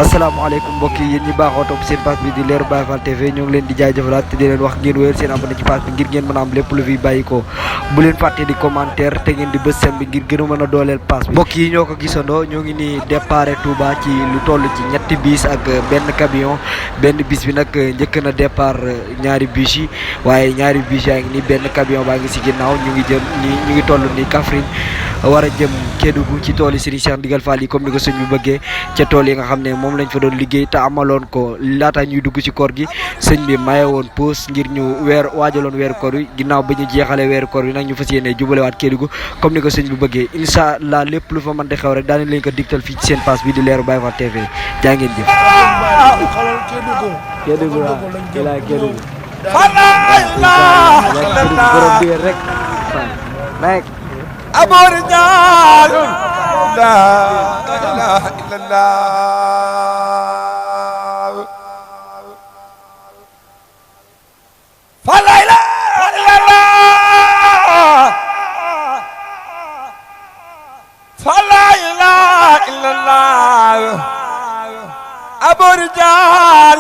asalaamaaleykum mbokk yi yéen ñi baaxoo topp seen page bi di Leeru Baye Fall TV ñoo ngi leen di jaajëfalaat te di leen wax ngeen wéer seen abonné ci page bi ngir ngeen mën a am lépp lu fi bàyyi ko bu leen fàtte di commentaire te ngeen di bës sem bi ngir gën a mën a dooleel page bi mbokk yi ñoo ko gisandoo ñoo ngi nii départ Touba ci lu toll ci ñetti bis ak benn camion benn bis bi nag njëkk na départ ñaari bis yi waaye ñaari bis yaa ngi nii benn camion baa ngi si ginnaaw ñu ngi toll nii Kaffrine war a jëm Kédougou ci tool yi Serigne Cheikh Ndigal Fall yi comme ni ko sëñ bi bëggee ca tool yi nga xam ne moom lañ fa doon liggéey te amaloon ko laata ñuy dugg ci koor gi sëñ bi maye woon pause ngir ñu waajaloon weeru koor wi ginnaaw ba ñu jeexalee weeru koor wi nag ñu fas yéene jubalewaat Kédougou comme ni ko sëñ bi bëggee incha allah lépp lu fa mën di xew rek daanañ leen ko digtal fii ci seen page bi di Leeru Baye Fall TV jaa ngeen jëf. Kédougou waaw Kédougou rek أبو رجال لا إله إلا الله فلا إله إلا الله فلا إله إلا الله أبو رجال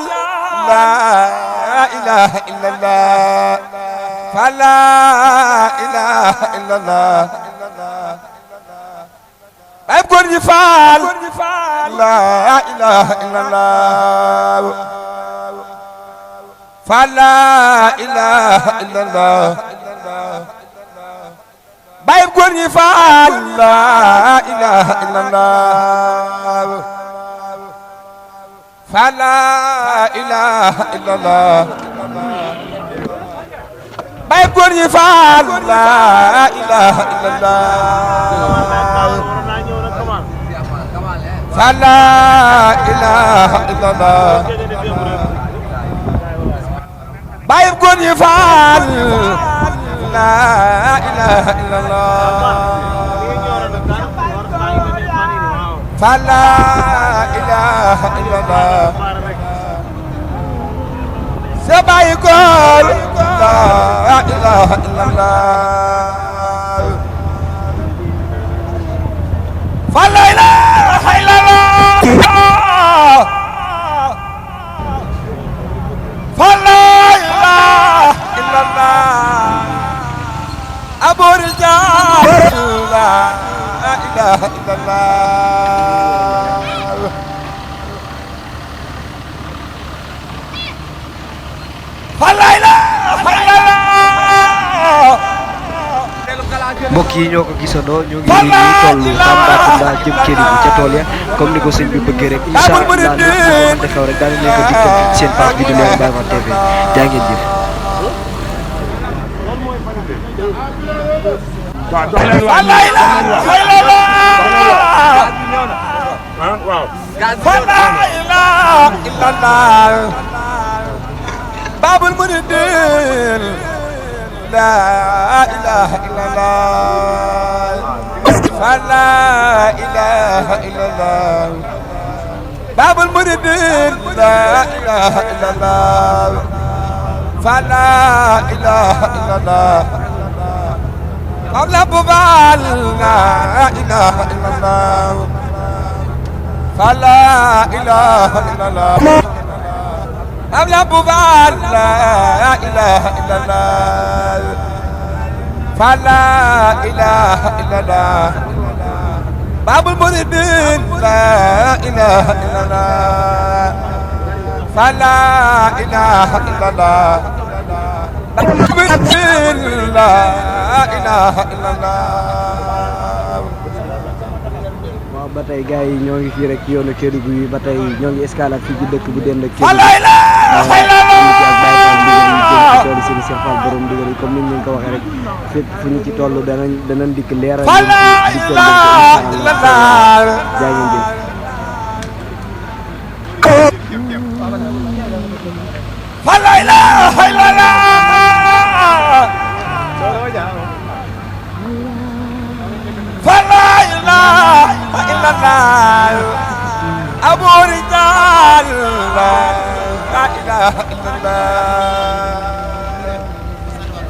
لا إله إلا الله فلا إله إلا الله أبقر جفال لا إله إلا الله فلا إله إلا الله أبقر جفال لا إله إلا الله فلا إله إلا الله أبقر جفال لا إله إلا الله فلا إله إلا الله بايب كون يفعل لا إله إلا الله فلا إله إلا الله سباي كون لا إله إلا الله فلا إله إلا الله فلا إله إلا الله أبو رجال لا إله إلا الله فلا إله إلا الله mbokk yi ñoo ko gisandoo ñoo ngi nii tollu Tambacounda jëm Kédougou ca tool ya comme ni ko sëñ bi bëggee rek incha allah lépp lu mën di xew rek daanañ leen ko digtal ci seen page bi di Leeru Baye Fall TV jaa ngeen jëf. فلا إله إلا الله فلا إله إلا الله باب المريدين لا إله إلا الله فلا إله إلا الله باب المريدين لا إله إلا الله فلا إله إلا الله قبل ببال لا إله إلا الله فلا إله إلا الله قبل ببال لا إله إلا الله فلا إله إلا الله باب المريدين لا إله إلا الله فلا إله إلا الله المريدين لا إله إلا الله ba tey gars yi ñoo ngi fii rek ci yoonu Kédougou yi ba tey ñoo ngi escalade fii ci dëkk bu dend ak فلا إله إلا الله toolu Serigne Cheikh Fall borom ndigal yi comme ni ñu leen ko waxee rek fépp fu ñu ci toll danañ dikk leeral فلا إله إلا الله jaa ngeen jëf. فلا إله إلا الله فلا إله إلا الله أبو رجال لا إله إلا الله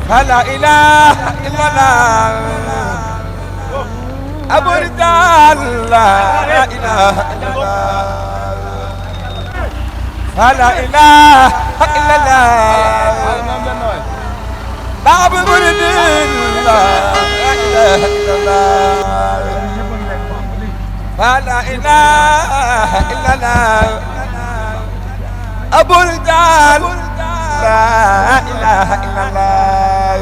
فلا إله إلا الله أبو رجال لا إله إلا الله la ilaha illallah Babu Muridin la ilaha illallah la ilaha illallah Abu Rijal la ilaha illallah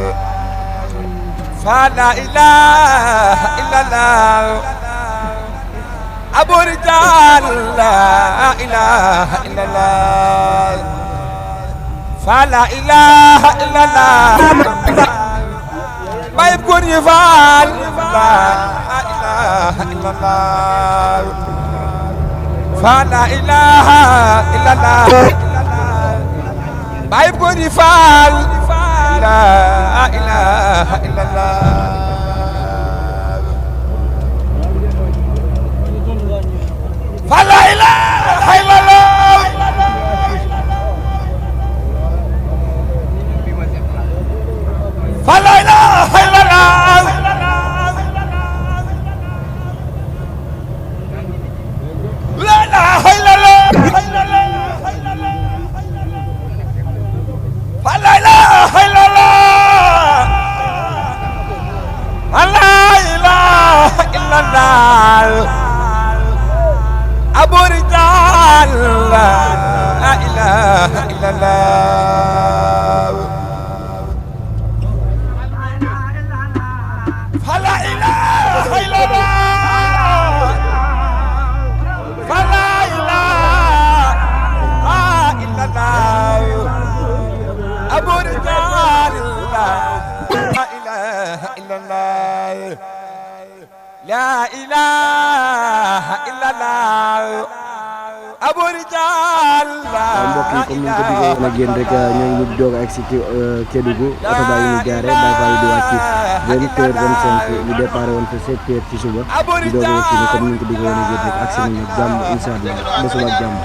la ilaha illallah Abu Rijal la ilaha illallah la ilaha illallah Baye góor ñi faal la ilaha illallah la ilaha illallah Baye góor ñi faal la ilaha illallah la ilaha illallah la ilaha illallah la ilaha illallah la ilaha illallah la ilaha illallah Abu Rijal la ilaha illallah la ilaha illallah la ilaha illallah Abu Rijal la ilaha illallah la ilaha illallah Abu Rijal mbokk yi comme ni ñu ko diggee woon ak yéen rek ñoo ngi doog a egg si Kédougou oto baa ngi ñu gaare Baye Fall di wàcc 20h25 ñu déparé woon fa 7h ci suba di doog a egg si comme ni ñu ko diggee woon ak yéen rek agsi nañu ak jàmm incha allah ba suba ak jàmm